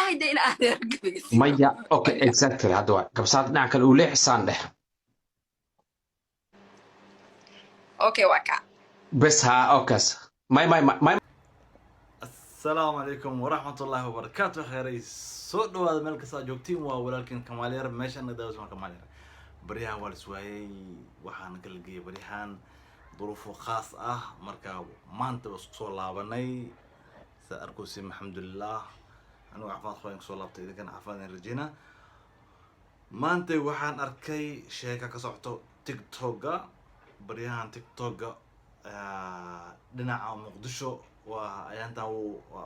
Dhahay de in adeer gabaysi. Maya, okay, exactly. Hadda waa gabsaarta dhinaca kale uu leexisaan dheh. Okay, waa kaa. Bes haa, okaas. May may may. Asalaamu calaykum waraxmatullaahi wabarakaatu. Kheyray, soo dhawaada meel kasta aad joogtiin. Waa walaalkiin Kamaalyar, meeshaan daawasma Kamaalyar. Baryahan waa liswaayey, waxaana kala geeyay baryahan duruufo khaas ah. Marka maanta waa isku soo laabanay, saa arkoosim. Alxamdulilah, anigu caafimaad qabaan kusoo laabtay, idinkana caafimaad aan rajeyna. Maanta waxaan arkay sheeka ka socoto TikToka. Baryahan TikToka dhinaca Muqdisho waa ayaantan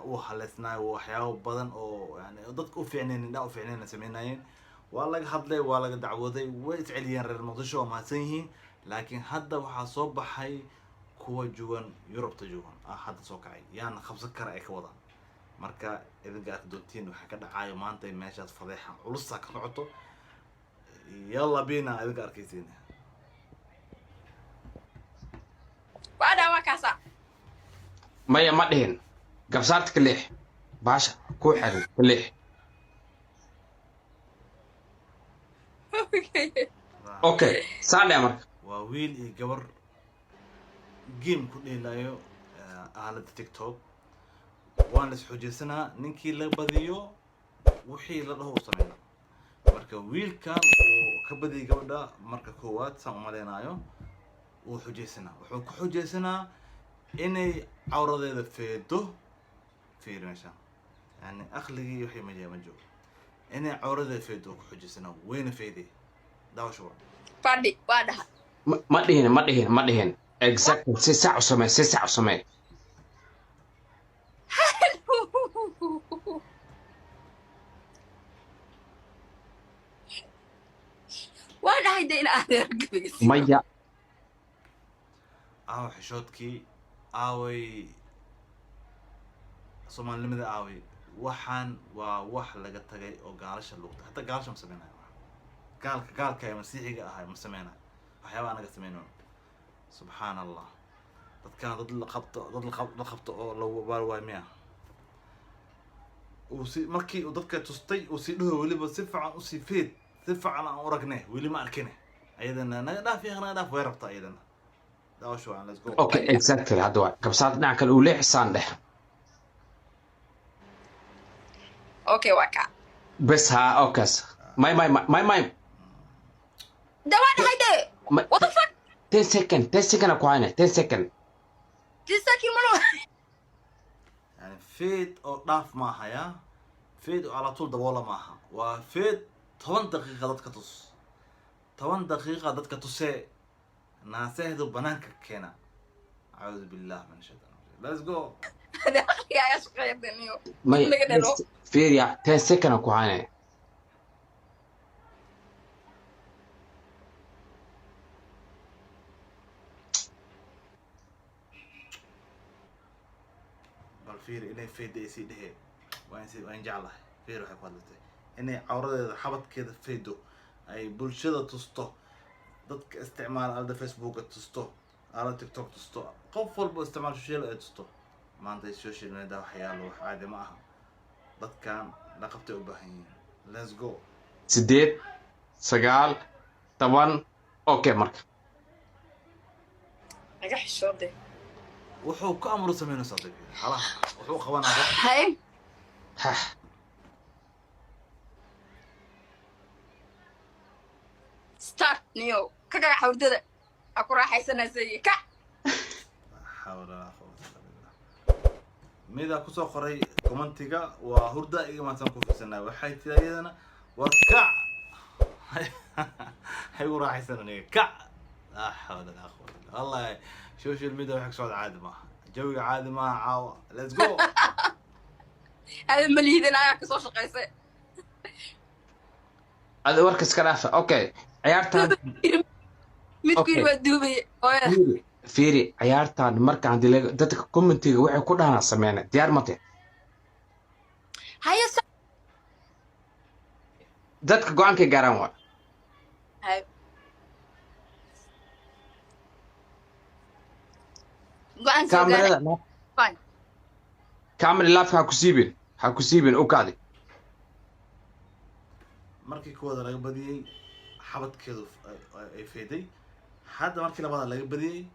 uu haleysnaay waxyaabo badan oo yani dadka u fiicnayn, indhaha u fiicnayn sameynayeen. Waa laga hadlay, waa laga dacwooday, way isceliyeen reer Muqdisho, waa mahadsan yihiin. Laakiin hadda waxaa soo baxay kuwa jugan Yurubta jugan ah, hadda soo kacay, yaana qabsan kara ay ka wadaan. Marka idinka arki doontiin waxaa ka dhacayo maanta meeshaas, fadeexa culusaa ka socoto. Yalla bina, idinka arkaysiin. Waa dhaa, waa kaasa. Maya, ma dhihin. Gabsaarta ka leex, baasha ku xiran ka leex. Okay, saan dheh marka. Waa wiil iyo gabar game ku dheelayo aaladda TikTok. Waan la isxoojeysanaa, ninkii la badiyo wixii la dhaho u sameynaa. Marka wiilkan uu ka badiyay gabadha marka koowaad, saan umaleynaayo, wuu xujeysanaa. Wuxuu ku xujeysanaa inay cawradeeda feedo. Fiiri meeshaan, yani aqligii wixii ma joogo. Inay cawradeeda feedo ku xujeysanaa, wayna feeday. Daawasho waa Fadhi waa dhaha. Ma dhihin, ma dhihin, ma dhihin. Exactly, si sax u samee, si sax u samee. Waa dhahay de in adeer gabaysi. Maya. Aawa xishoodkii? Aaway soomaalinimada? Aaway? Waxaan waa wax laga tagay oo gaalasha lugta, hataa gaalasha ma sameynayo. Gaalka gaalka ee masiixiga ahay ma sameynayo waxyaaba anaga sameynayno. Subxaan Allah, dadkaan dad la qabto, dad la qabto oo la waal waay miya. Uu si markii uu dadka tustay, uu sii dhaho weliba si fiican usii feed, si fiican aan uragne, weli ma arkine. Ayadana naga dhaaf ya, naga dhaaf, way rabtaa ayadana. Daawasho waan, let's go. Okay, exactly. Hadda waa gabsaarta dhinaca kale uu leexisaan dheh. Okay, waa kaa. Bes haa, okaas. May may may may. De waa dhahay de. What the fuck? 10 second, 10 second ku hayna, 10 second. Tisaki malo. Yani feed oo dhaaf maaha, ya feed oo calaatuul daboola maaha. Waa feed 10 daqiiqa dadka tus, 10 daqiiqa dadka tusee, naaseehdu banaanka keena. Acuudu billah min shaitan. Let's go. Hada aqliga ayaa shaqeeya daniyo. May. Naga dhalo. Fiiriya, 10 second ku hayna. Bal fiir inay feedda ay sii dheheen, waan jeclahay. Fiir waxay ku hadlatay inay cawradeeda xabadkeeda feedo, ay bulshada tusto, dadka isticmaala aalada Facebooka tusto, aalada TikTok tusto, qof walba isticmaal social ay tusto. Maanta social media wax yaalo wax caadi ma aha. Dadkan la qabtay u baahan yihiin. Let's go. 8, 9, 10. Okay, marka. Naga xishoode. Wuxuu ku amru sameynaysaa dib halaha wuxuu qabanaa qof. Hay. Hah. Start niyo ka kaga hurdada a ku raaxaysanaysay ka. Laa xawla walaa quwwata illa billah. Midaa kusoo qoray commentiga waa hurda iga maantaan ku fiirsanaa. Waxay tiri ayadana war kac, hay ugu raaxaysan aniga kac. Laa xawla walaa quwwata illa. Wallahi social media waxa ka socda caadi maaha, jawiga caadi maaha caawa. Let's go. Hada maliidan ayaa kasoo shaqaysay. Adi warka iska dhaafa. Okay, ciyaartan. Midku Okay. yiri waa duubay hooyada. Fiiri, fiiri ciyaartan marka hadii dadka commentiga waxay ku dhahanaa sameyna, diyaar mate? Haye. Dadka go-aankay gaaraan waa. Hay, go-aan soo gaaray. Kaamirada Fine. Kaamira laafka ha ku siibin, ha ku siibin, u kaadi. Markii koowaad laga badiyey, xabadkeedu ay fayday. Hadda markii labaad laga badiyey,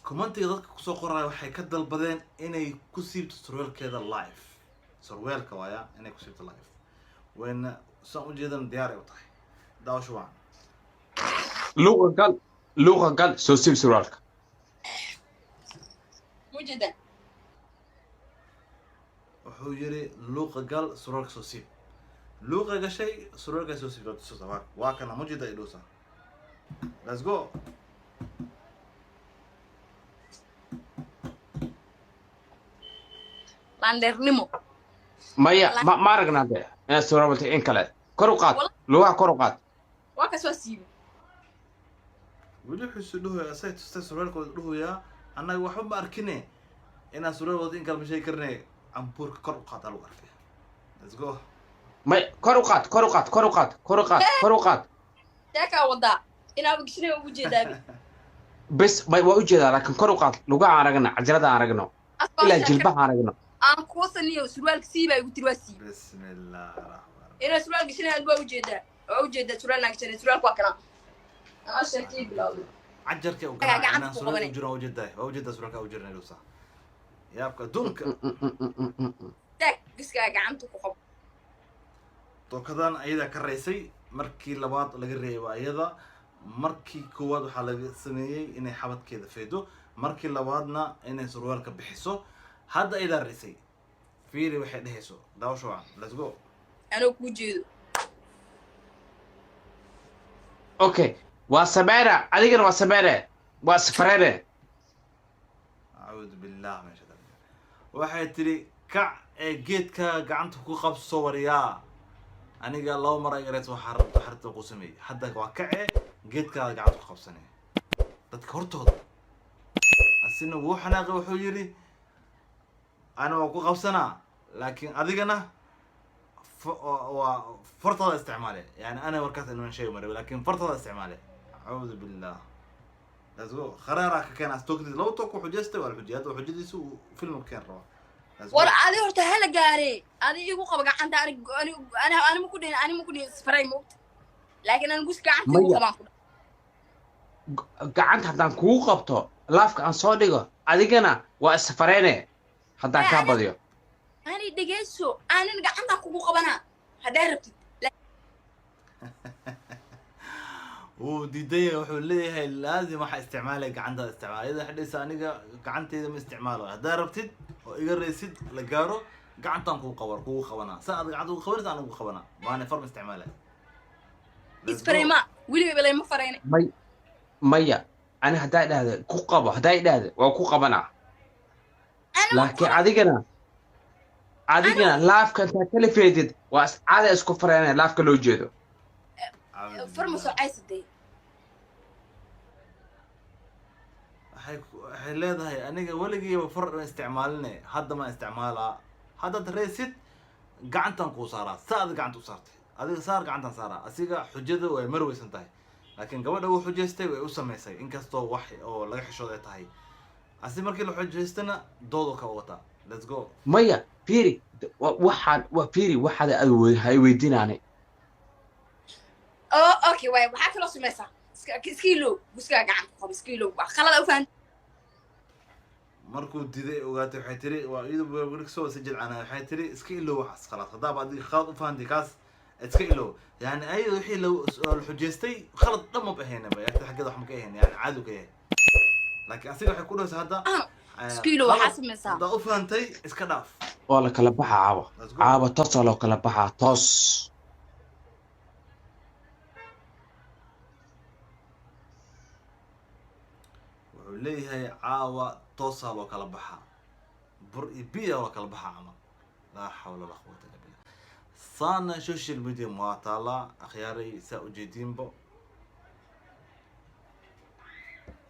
commentiga dadka kusoo qoraya waxay ka dalbadeen inay ku siibto surweelkeeda live. Surweelka waaya inay ku siibto live, wayna saan ujeedan diyaar ay u tahay. Daawasho wacan. Luuqa gal, luuqa gal, soo siib surwaalka. Mujeda. Wuxuu yiri luuqa gal, surweelka soo siib. Luuqa gashay, surweelka soo siib. Waa waa kana mujida idhuusa. Let's go. Laandheernimo. Maya, ma aragnaa de inaad surwaal watay in kale. Kor u qaad lugaha, kor u qaad. Waa ka soo siibay. Weli wuxuu isu dhuhuyaa, asay tustay surweelkooda, dhuhuyaa annaga waxba ma arkine inaan surweel wado in kale ma sheegi karne. Cambuurka kor u qaadaa lagu arkay. Let's go. May, kor u qaad, kor u qaad, kor u qaad, kor u qaad, kor u qaad. Sheekaa wadaa inaaba gishnay ugu jeedaabi. Bes, may, waa ujeedaa, laakiin kor u qaad lugaha aan aragno, cajalada aan aragno, ilaa jilbaha aan aragno. Aan kuusaniyo surwaalka siibaa igu tiri, waa siib. Bismi illah raxmaan. Inaa surwaal gashanay waa ujeedaa, waa ujeedaa surwaal naa gashanay. Surwaalka waa kanaa, anaa sheekii bilowday. Cajarka u Agaa garaac gacanta inaan ku surweel qabanay. u jiran waa ujeedaa, waa ujeedaa surweelka u jiran idhuusa. Yaabka adduunka. Taag giskaa gacanta ku qabo. Tookadan ayadaa ka raysay. Markii labaad laga reeyay waa iyada. Markii koowaad waxaa laga sameeyey inay xabadkeeda faydo, markii labaadna inay surwaalka bixiso. Hadda ayadaa raysay. Fiiri waxay dhehayso. Daawasho wacan. Let's go. Anoo kuu jeedo. Okay, waa sameera, adigana waa sameere, waa safareere. Acuudu billah min shaitaan. Waxay tiri kac ee geedka gacanta ku qabso. Wariyaa, aniga laba mar ay gareys waxaa rabto xarta ku sameeyey. Hadda waa kace geedkaada gacanta ku qabsanay dadka hortooda. Asina wuu xanaaqay, wuxuu yidhi ana waa ku qabsanaa, laakiin adigana waa fartada isticmaale. Yani ana markaas inaan sheegi mara, laakiin fartada isticmaale. Acuudu billah. Let's go. Kharaaraa ka keena tookadiisa. Laba took wuxuu jeestay, waa la xujiyay. Hadda xujadiisa uu film ka keen rabaa. Let's go. War adi horta hala gaare, adi igu qaba gacanta. Ani ani ani ani ma ku dhihin, ani ma ku dhihin isfaray, moogta, laakiin ani gus gacanta igu Maya. qabaan ku. Gacanta haddaan kugu qabto, laafka aan soo dhigo, adigana waa isfareene haddaan kaa badiyo. Ani dhegeyso, aanan gacanta kugu qabanaa haddaa rabtid. Wuu diiday, wuxuu leeyahay laazim waxaa isticmaalaya gacantaada isticmaal. Iyada waxay dhahaysaa aniga gacanteyda ma isticmaalo. Haddaa rabtid oo iga raysid la gaaro, gacantaan kugu qaban, kugu qabanaa. Sa aad gacanta ugu qabanaysa aan ugu qabanaa, waana far ma isticmaalaya. Let's go. Isfaray ma weligayba layma farayne. May, maya, ani haddaa idhahda ku qabo, haddaa idhahda waa ku qabanaa. Ana Laakiin adigana laafka intaa kala feedid waa caada isku fareene laafka loo jeedo. Acuudu farma billah. Soo caysatay. Waxay leedahay aniga weligayba far ma isticmaaline, hadda ma isticmaalaa. Haddaad raysid gacantaan kuu saaraa. Sa aad gacanta u saartay adiga saar, gacantaan saaraa. Asiga xujada way marweysan tahay, laakiin gabadha wuu xujaystay, way u samaysay, inkastoo wax oo laga xishooday ay tahay. Asi markii la xujaystana doodu ka wataa. Let's go. Maya, fiiri, waxaan waa fiiri, waxaad aad hay weydiinaane. Oh, okay, waay, waxaa kaloo samaysaa iska ilow guskaa gacanta ku qabo, iska ilow, wax qalada u fahan. Markuu diiday ogaatay, waxay tiri waa iyadu weli kasoo wasa jilcana. Waxay tiri iska ilow waxaas khalaas, haddaaba adiga khalad u fahantay kaas iska ilow. Yani ayada wixii la xujaystay khalad dhan maba ahaynaba, agta xaggeeda wax ma ka ahayn, yani caadi u ka yahay. Laakiin asiga waxay ku dhahaysaa hadda Iska ilow, waxaa khalad samaysaa. Haddaa u fahantay iska dhaaf. Waa la kala baxaa caawa. Let's go. Caawa toosaa loo kala baxaa, toos. Wuxuu leeyahay caawa toosaa loo kala baxaa, bur iyo biya loo kala baxaa camal. Laa xawla walaa quwata illa billah. Saana social media waa taalaa, akhyaaray, saa ujeediinbo.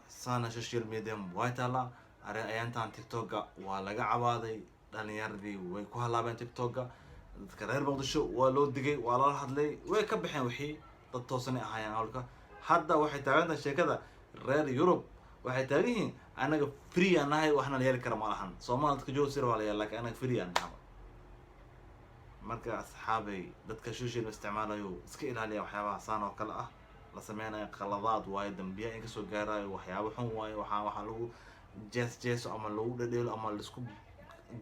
Saana social media waa taalaa. Arrin ayaantan TikToka waa laga cabaaday, dhalinyaradii way ku halaabeen TikToka. Dadka reer Muqdisho waa loo digay, waa lala hadlay, way ka baxeen. Wixii dad toosanay ahaayeen hawlka. Hadda waxay taagan tahay sheekada reer Yurub, waxay taagan yihiin anaga free aan nahay, waxna la yeeli kara ma lahan. Soomaali dadka jooga sir waa la yeeli, laakiin anaga free aan nahay. Marka asxaabay, dadka social isticmaalayo, iska ilaaliya waxyaabaha saan oo kale ah la sameynayo. Qaladaad waayo, dambiya in kasoo gaarayo, waxyaabo xun waayo. Waxaa lagu jees jeeso ama lagu dhedheelo ama laisku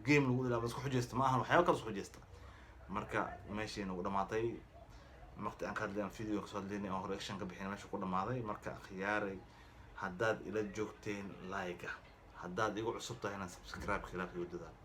game lagu dhelo ama laisku xujeysto ma ahan, waxyaaba kale isku xujeysta. Marka meeshii nagu dhamaatay waqti aan ka hadlay, aan video kasoo hadlaynay oo reaction ka bixin, meesha ku dhamaaday. Marka akhyaaray, haddaad ila joogteen, like, haddaad igu cusub tahayna, subscribe, khilaaf igu dadaal.